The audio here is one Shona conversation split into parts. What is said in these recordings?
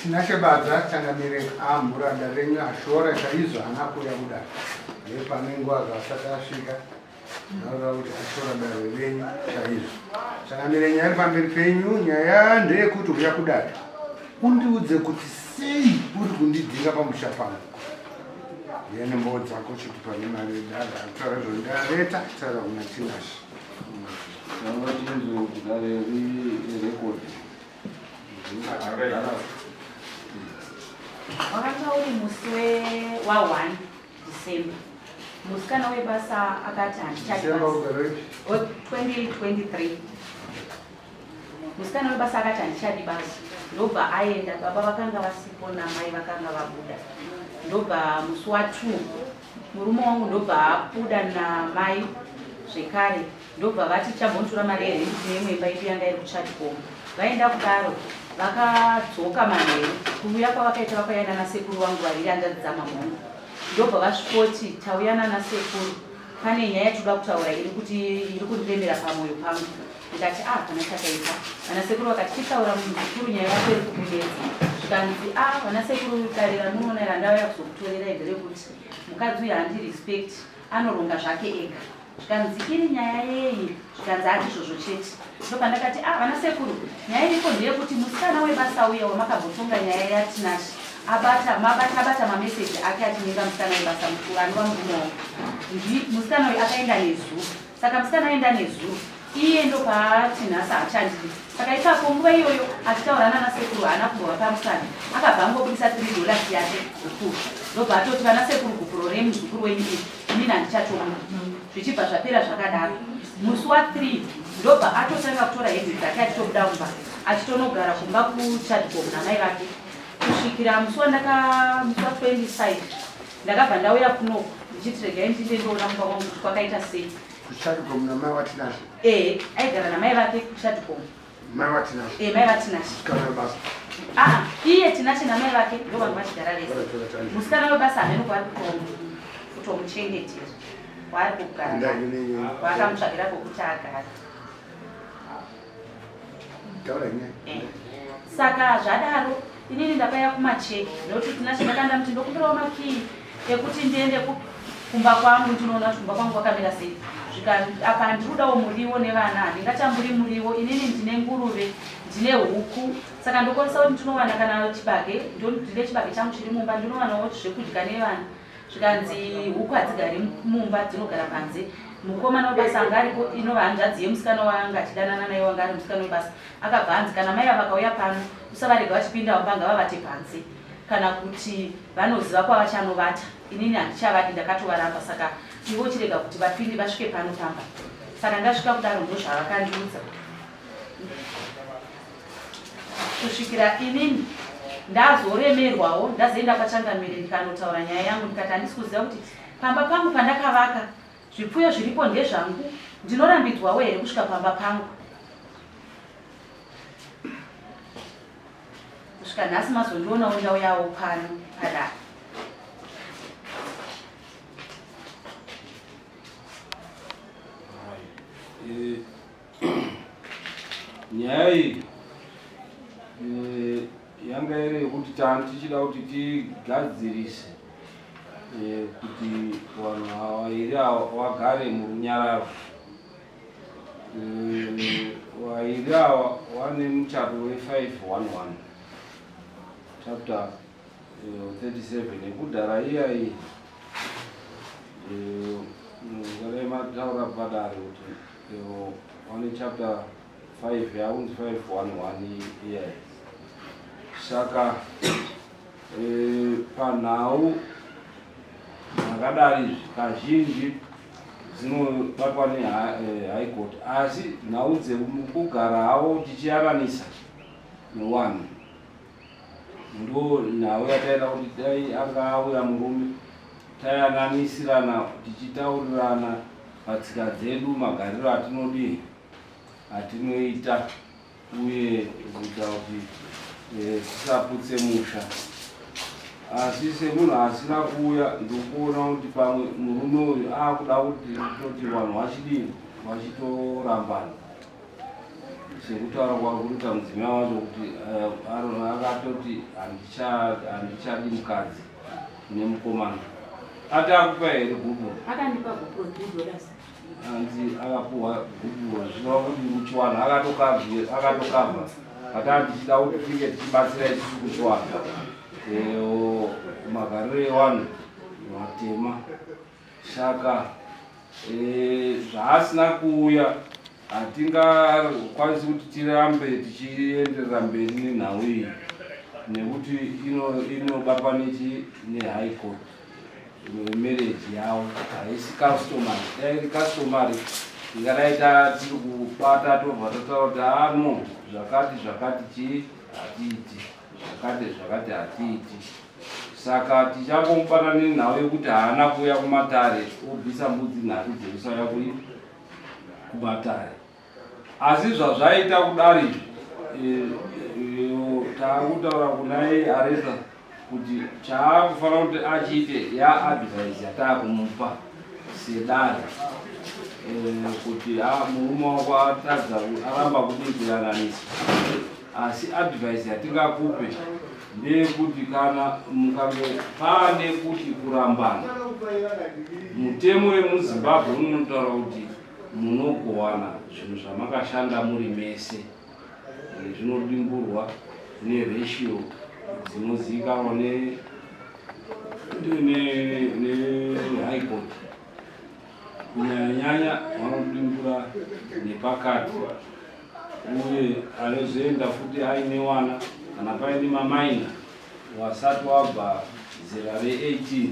Tinashe Badza changamire amhura dare renyu ashora chaizvo haana kuuya kudare nepane nguva zvaasati asvika ndaura kuti ashora dare renyu chaizvo changamire nyaya iri pamberi penyu nyaya ndeyekuti uya kudare undiudze kuti sei uri kundidzinga pamusha pangu uya nembowo dzako chitupa nemari yedare akutaura izvo ndareta taura kuna Tinashe. Tinzwe kuti dare rirekodhi. Wakanga uri musi wa1 December, musikana webasa akati handichadi December basa. ugare ipi? 2023, musikana webasa akati handichadi basa, ndobva aenda. Baba vakanga vasipo namai vakanga vabuda. Ndobva musi wa2 murume wangu ndobva abuda namai zvekare, ndobva vati chambonotora mari yerendi kune imwe imba yedu yanga iri kuChadcom. Vaenda kudaro, vakadzoka manheru. Kuuya kwavakaita, vakauya nanasekuru vangu vaviri, hanzvadzi dzamamhongo. Ndobva vasvikoti, "Tauya nanasekuru, pane nyaya yatinoda kutaura iri kuti iri kundiremera pamwoyo pangu." Ndikati, "A, pana chakaipa?" Vanasekuru vakati, "Titaura muzukuru, nyaya yako iri kukunetsa." Zvikanzi, "A, vanasekuru, dare ramunoona randauya kuzokutorerai nderekuti mukadzi uyu handi respect, anoronga zvake ega." Zvikanzi, "Iri nyaya yei?" Zvikanzi, "Hati izvozvo chete." Ndopandakati, "A, vanasekuru, nyaya iripo ndeyekuti musikana webasa uya wamakambotonga nyaya yaTinashe abata mabata abata mameseji ake achinyenga musikana webasa mukuru anova murume wangu. Musikana uyu akaenda nezuro. Saka musikana aenda nezuro, iye ndopaati nhasi haachandidi." Saka ipapo nguva iyoyo achitaura nanasekuru, haana kumbova pamusana, akabva angobudisa $3 yake gupuro, ndobva atoti, "Vanasekuru, gupuro remuzukuru wenyu iri, inini handichatomuda." Zvichibva zvapera zvakadaro. Musi wa3 ndobva atotanga kutora hembe dzake achitobuda mumba, achitonogara kumba kuChadcom namai vake, kusvikira musi wandaka musi wa25 ndakabva ndauya kunoku ndichiti regai ndinde ndoona kumba kwangu kuti kwakaita sei. KuChadcom namai waTinashe? Ehe, aigara namai vake kuChadcom. Mai waTinashe? E, mai vaTinashe. Musikana webasa? Aa, iye Tinashe namai vake ndo vanhu vachigara vese. Musikana webasa hamene kwaari kutomuchengetera, kwaari kugara, kwaakamutsvagira pokuti agare. Taura nyaya. Saka zvadaro, inini ndakauya kumacheki nokuti Tinashe ndakanda muti ndokumbirawo makii ekuti ndiende kumba kwangu, ndinoona kuti kumba kwangu kwakamira sei. Zvika apa ndiri kudawo muriwo nevana, handingatamburi muriwo. Inini ndine nguruve, ndine huku, saka ndokwanisa kuti ndinowana kana chibage, ndine chibage changu chiri mumba, ndinowanawo zvekudya nevana. Zvikanzi huku hadzigari mumba, dzinogara panze. Mukomana webasa anga aripo, inova hanzvadzi yemusikana waanga achidanana naye, wanga ari musikana webasa, akabva anzi, "Kana mai ava vakauya pano, usavarega vachipinda mumba, ngavavate panze, kana kuti vanoziva kwavachanovata. Inini handichavadi, ndakatovaramba, saka ivo chirega kuti vapinde vasvike pano pamba." Saka ndasvika kudaro, ndozvavakandiudza, kusvikira inini ndazoremerwawo, ndazoenda kwachangamire, ndikanotaura nyaya yangu, ndikati handisi kuziva kuti pamba pangu pandakavaka, zvipfuyo zviripo ndezvangu, ndinorambidzwawo here kusvika pamba pangu? Kusvika nhasi mazondionawo ndauyawo pano padare. Nyaya iyi yanga iri yekuti tanga tichida kuti tigadzirise kuti vanhu vaviri ava vagare murunyararo. Vaviri ava vane muchato we511 chapter 37 yekudhara iya iyi. Ngadai mataura padare kuti vane chapter 5 yaunzi 511 iyayi. Saka panhau dzakadari izvi kazhinji dzinobatwa nehigh court, asi nhau dzekugara havo tichiyananisa newanhu ndo nhau yataida kuti dai anga auya murume, tayananisirana, tichitaurirana patsika dzedu, magariro atinodii atinoita, uye kuita kuti tisaputse musha. Asi semunhu asina kuuya, ndikuona kuti pamwe murume uyu akuda kuti toti vanhu vachidii, vachitorambana, sekutaura kwauri kuita mudzimai wacho kuti Atoti handichadi mukadzi nemukomana. Ati akupa here gupuro? Akandipa gupuro $3. Hanzi akapuhwa gupuro, zvinova kuti muchiwanhu akatokavha. Pataa tichida kuti tinge tichibatsira isusu kuchiwanhu, magariro ewanhu matema. Saka zvaasina kuuya, hatingakwanisi kuti tirambe tichienderera mberi nenhau iyi, nekuti inobatwa nechi nehigh court. Marriage yavo haisi customary. Dai iri customary, tingadai tiri kubata, tobva tataura kuti ano zvakati zvakati chii hatiiti, zvakati zvakati hatiiti. Saka tichangomubata nenhau yekuti haana kuuya kumatare, obvisa mbudzi nhatu dzekusauya kumatare. Asi zvazvaita kudari izvi, taakutaura kunai Aresa kuti chaakufanira kuti achiite yaadvice yataakumupa sedare, kuti murume wako atadza, aramba kuti kuyananisa, asi advice yatingakupe ndeyekuti kana mukange paane kuti kurambana, mutemo wemuZimbabwe unotaura kuti munogowana zvinhu zvamakashanda muri mese. Zvinodimburwa neratio dzinozivikanwa nehigh court. Kunyanyanyanya vanodimbura nepakati, uye anozoenda futi aine wana. Kana paine maminor wasati wabva zera re18,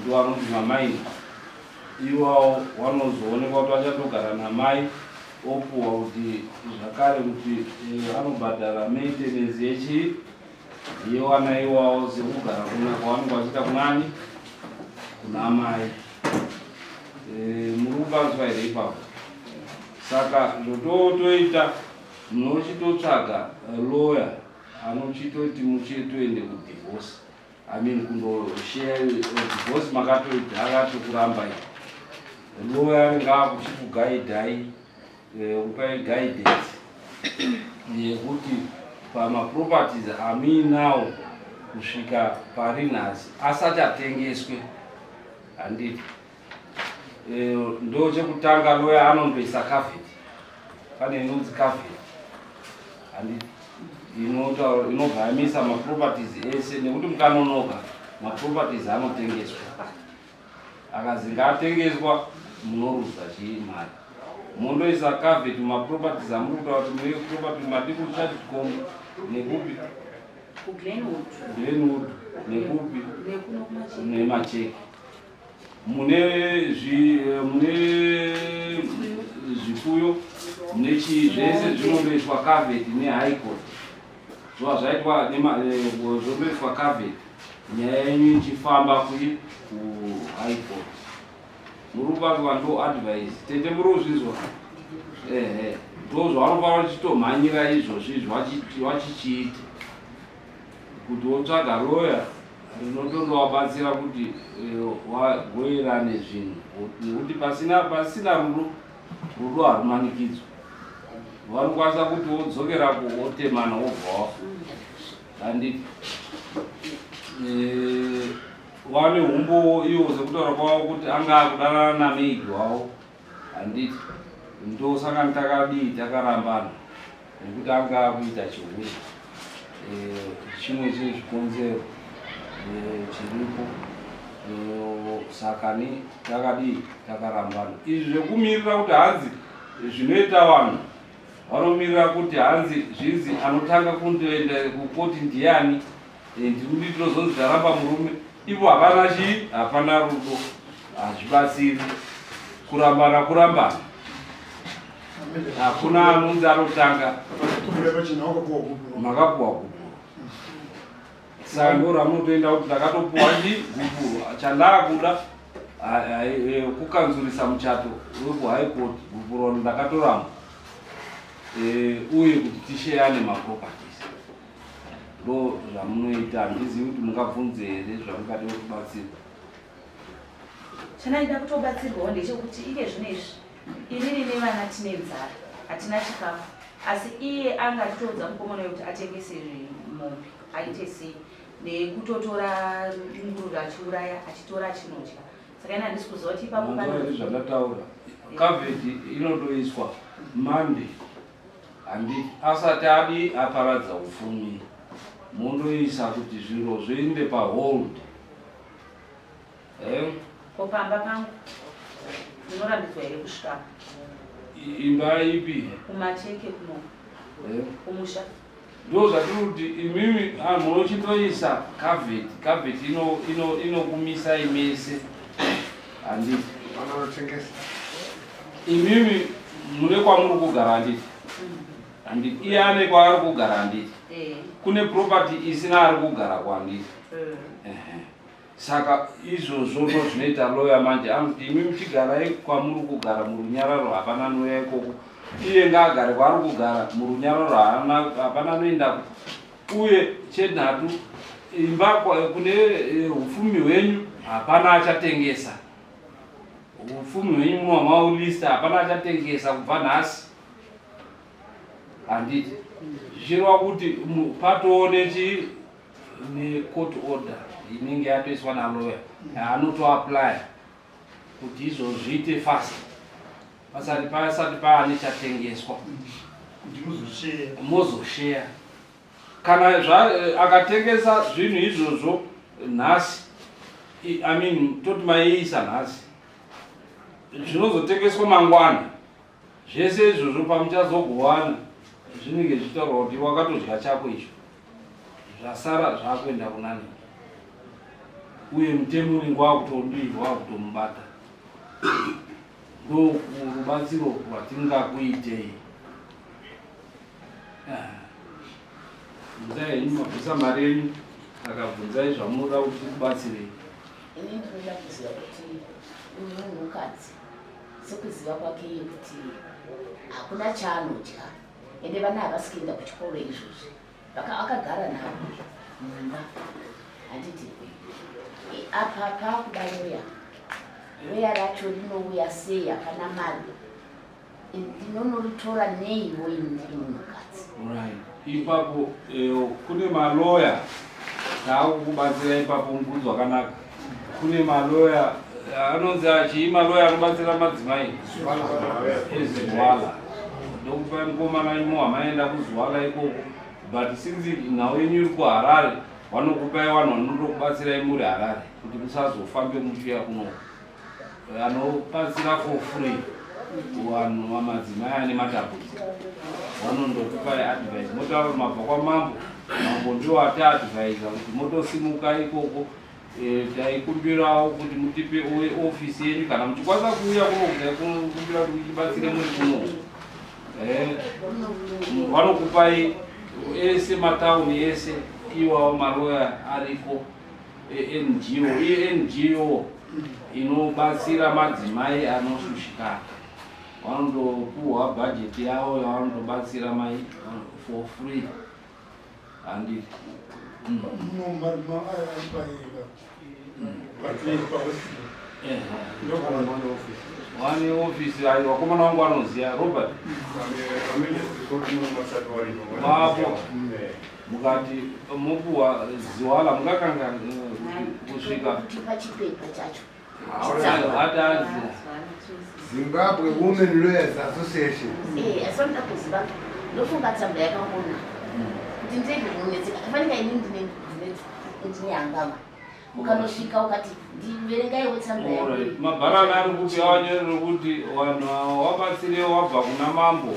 ndo vanoti maminor iwawo wanozoonekwa kuti vachatogara namai, opuwa kuti zvakare kuti anobhadhara maintenance yechi yewana iwawo, sekugara kuna kwavanenge vachiita kunani, kuna mai. Muri kupanzwa here ipapo? Saka zvototoita, munochitotsvaga lawyer anochitoti muchitoende kudivorce, I mean kundoshare divorce. Makatoita, akatokuramba i lawyer anenge akuchikugaidhai, kupai guidance yekuti pamaproperties amuinawo kusvika pari nhasi asati atengeswe, handiti? Ndo chekutanga, lawyer anondoisa caveat. Pane inonzi caveat, handiti? Inobva yamisa maproperties ese, nekuti mukanonoka maproperties anotengeswa. Akazinga atengeswa, munoruza chii? Mari. Mondoisa caveat mumaproperties amuri kutaura kuti mune property madi kuChadcom nekupi? KuGlenwood. Glenwood nekupi? Nekuno kuMacheke. NeMacheke. Mune zvipfuyo, mune chii, zvese zvinondoiswa caveat nehigh court. Zva zvaitwa zvondoiswa caveat, nyaya yenyu ichifamba kui kuhigh court. Muri kupanzwa? Ndo advice, tete, muri kuzvinzwa? Ehe, ndo zvavanofanira kuchitomhanyira izvozvo izvi vachichiita, kuti wotsvaga lawyer rinotondovabatsira kuti vagoerane zvinhu, nekuti pasina rudo, rudo harumanikidzwa. Vanokwanisa kuti wodzokerako, wotemana, wobva wafa, handiti? Vane umbowo iwo sekutaura kwavo kuti anga akudanana namaid wavo, handiti? Ndosaka takadii, takarambana, nekuti anga akuita chihure. Chimwe chezvikonzero chiripo. Saka ni takadii, takarambana. Izvi zvekumirira kuti hanzi zvinoita vanhu vanomirira kuti hanzi zvinzi anotanga kundoenda kukoti ndiani, ndini tinozonzi taramba murume, ivo hapana chii, hapana rudo, hazvibatsiri. Kurambana kurambana, hakuna anonzi anotanga. Tubuda pachena, wakapuwa gupuro. Makapuwa gupuro, saka ndo ramunotoenda kuti ndakatopuwa chi gupuro, chandaakuda kukanzurisa muchato wekuhigh court, gupuro ndakatoramba, uye kuti tisheyane maproperties. Ndo zvamunoita. Handizivi kuti mungabvunze here zvamungade kubatsirwa. Chandaida kutobatsirwawo ndechekuti ike zvino izvi inini nevana tine nzara, hatina chikafu, asi iye anga achitoudza mukomana wekuti atengese mombe. mombe aite sei, nekutotora nguruve achiuraya, achitora achinodya. Saka ina handisi kuziva kuti ipapo Manzwa pane here zvandataura? Caveat inotoiswa Monday, handiti? Asati adi aparadza upfumi, mondoisa kuti zviro zviende pahold. Eh? Ko pamba pangu ndinorambidzwa here kusvikapo? Imba ipi? KuMacheke kuno. Eh? Kumusha. Ndo zvatiri kuti imimi munochitoisa caveat. Caveat inokumisai mese, handiti? Vanotengesa. Imimi mune kwamuri kugara, handiti? Handiti iye ane kwaari kugara, handiti? Eh. Kune property isina ari kugara kwanditi? Eh. Ehe. Saka izvozvo ndo zvinoita loya manje, anoti imi muchigarai kwamuri kugara murunyararo, hapana anouya ikoko. Iye ngaagare kwaari kugara murunyararo, hapana anoendako. Uye chenhatu, imba kune upfumi hwenyu hapana achatengesa. Upfumi hwenyu munova maulista, hapana achatengesa kubva nhasi, handiti? Zvichireva kuti patoo nechi necourt order inenge yatoiswa naloya yaanotoaplya kuti izvo zviite fast, pasati paane chatengeswa. Kuti muzosheya. Mozosheya kana akatengesa zvinhu izvozvo nhasi, I mean, toti maiisa nhasi, zvinozotengeswa mangwana. Zvese izvozvo pamuchazogowana zvinenge zvichitaurwa kuti wakatodya chako icho, zvasara zvakuenda kunani, uye mutemo unenge wakutodii, wakutomubata. Ndo rubatsiro rwatingakuitei. Ah. Bvunzai henyu, mabvisa mari yenyu, saka bvunzai zvamunoda kuti tikubatsirei. Ini ndinoda kuziva kuti uyu munhukadzi, sekuziva kwake iye kuti hakuna chaanodya, ende vana havasi kuenda kuchikoro izvozvi. Akagara navo mumba, handiti? Apa paakuda loya. Loya racho rinouya sei? Hapana mari. Ndinonoritora neiwo ini ndiri munhukadzi? Right, ipapo kune maloya taakukubatsira ipapo. Mubvunzo wakanaka. Kune maloya anonzi achii, maloya anobatsira madzimai eZiwala. Ndokupai mukomana imo hamaenda kuZiwala ikoko, but since nhau yenyu iri kuHarare, vanokupai vanhu vanotokubatsirai muri Harare kuti musazofambe muchiuya kunoko, anobatsira for free vanhu vamadzimai ane matambudziko. Vanondokupai advice, motaura mabva kwamambo, mambo ndiwo atiadvisa kuti motosimuka ikoko. Taikumbirawo kuti mutipe ofisi yenyu kana muchikwanisa kuuya kuno. Taikumbira kuti muchibatsire muri kuno. Vanokupai ese matauni ese iwawo maloya ariko eNGO, iNGO inobatsira madzimai anoshushikana. Vanotopuhwa bhajeti yavo yavanotobatsira mai for free, handiti? Munomaripaika pahospital. Vane ofisi ayo, vakomana vangu vanoziva, Robert. Vapo mukati mopuwa Ziwala mungakanga kusvika. Kutipa chipepa chacho. Hatazi. Zimbabwe Women Lawyers Association. Asi vanoda kuziva, ndofunga tsamba yakangona kuti ndege kunonetseka. Fanika ini ndine hangama, ukanosvika ukati ndiverengaiwo tsamba yangu. Alright. Mabharani ari kupi awanyorere kuti vanhu ava wabatsire? Wabva kuna mambo,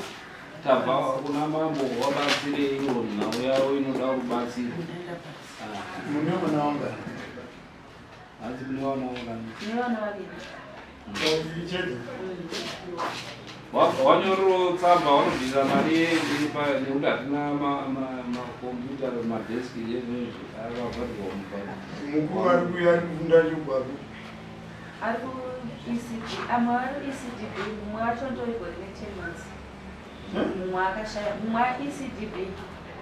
tabva kuna mambo, wabatsire iwo, nhau yavo inoda rubatsiro. Ah, Mune mwana wanga? Hanzi mune vana vangani? Tine vana vaviri. Vaviri chete. Wanyorero tsamba, vanobvisa mari nekuti hatina makombiyuta, madeski ezvinezvi akavharirwa mubhadhi. Mukuru ari kuuya, ari kufunda chigwapi? Ari kuECD, amwe ari ECDB, mumwe wacho ndori gore ne10 months, mumwe akashaya. Mumwe aECDB,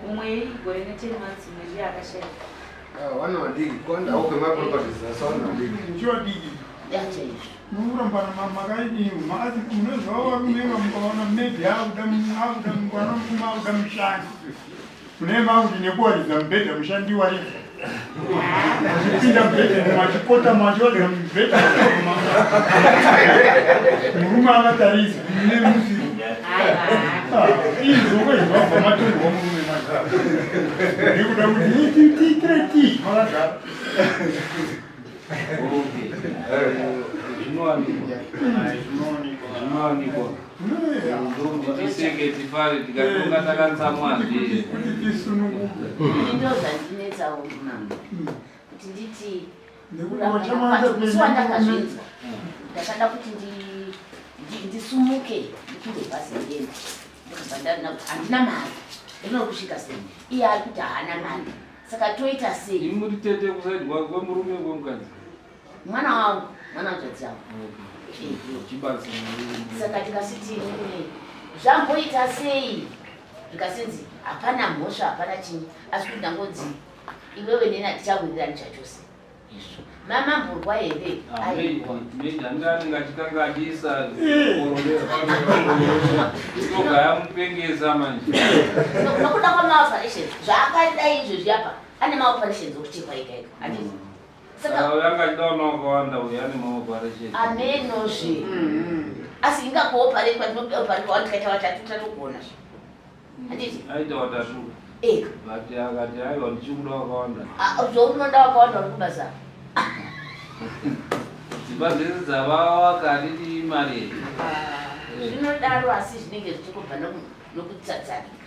mumwe igore ne10 months, mumwe ndiye akashaya. Vana vadiki kwandawo kwemaproperties, asi vana vadiki. Chiwadiki. Yachaizvo. Mukurambana makaidini? Asi munoziva varume, mukaona maybe akuda, akuda, mukaona murume akuda mushandi. Mune makuti nekuwaridza mubhedha mushandi waridza. Achipinda mubhedha machipota machiwaridza mubhedha murume akatarisa mune musi. Izvo kwezvabva matorwa murume manje. Nekuda kuti tiitire tii makagara. Okay. Zvinowanikwa. Zvinowanikwa. Ndokuti tiseke tifare tikatonga takatsamwa Kuti tisununguke. Ini ndo zvandinetsawo mambo kuti nditi Nekuti kuramba wachamanza musi wandakazvinzwa ndakada kuti ndisumuke ndipinde bhazi ndiende ndikabva handina mari ndinoda kusvika sei iye ari kuti haana mari saka toita sei Imi muri tete kusaidwa kwemurume kwemukadzi. mwana wangu mwana wanzvadzi yangu Okay. Chibatsira. Saka tikasiti inini zvamboita sei zvikasinzi hapana mhosva hapana chinyi asi kuti ndangonzi iwewe neni hatichawirirani chachose izvo mamamborwa here aiwa Anga anenge achitanga achiisa togaya mupengesa manje. Nokuda kwamaoperations zvaakadai izvezvi apa ane maoperations okuchekwa ega ega handiti saka Uyu anga achida vana vakawanda uyu ane maoperation. Amenozve asi ingakuoparetwa ndinooparetwa tikaita vatatu tatogona handiti Aita watatu. Ega. But akati aiwa ndichikuda wakawanda. Zvaunoda wakawanda uri kubasa. Dzimba dzese dzavawaka handiti imari here? Zvinodaro asi zvinenge zvichikubva nokutsatsarika.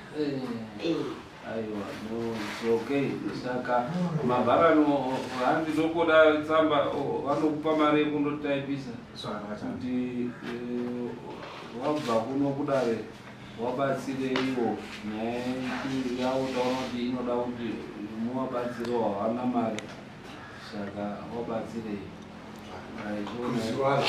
Aiwa, no, it's okay. Saka mabharano hanzi ndokuda tsamba vanokupa mari yekundotaipisa kuti wabva kuno kudare wabatsireiwo nyaya yavo taona kuti inoda kuti muwabatsirewo hawana mari saka wabatsirei. Kuziwala.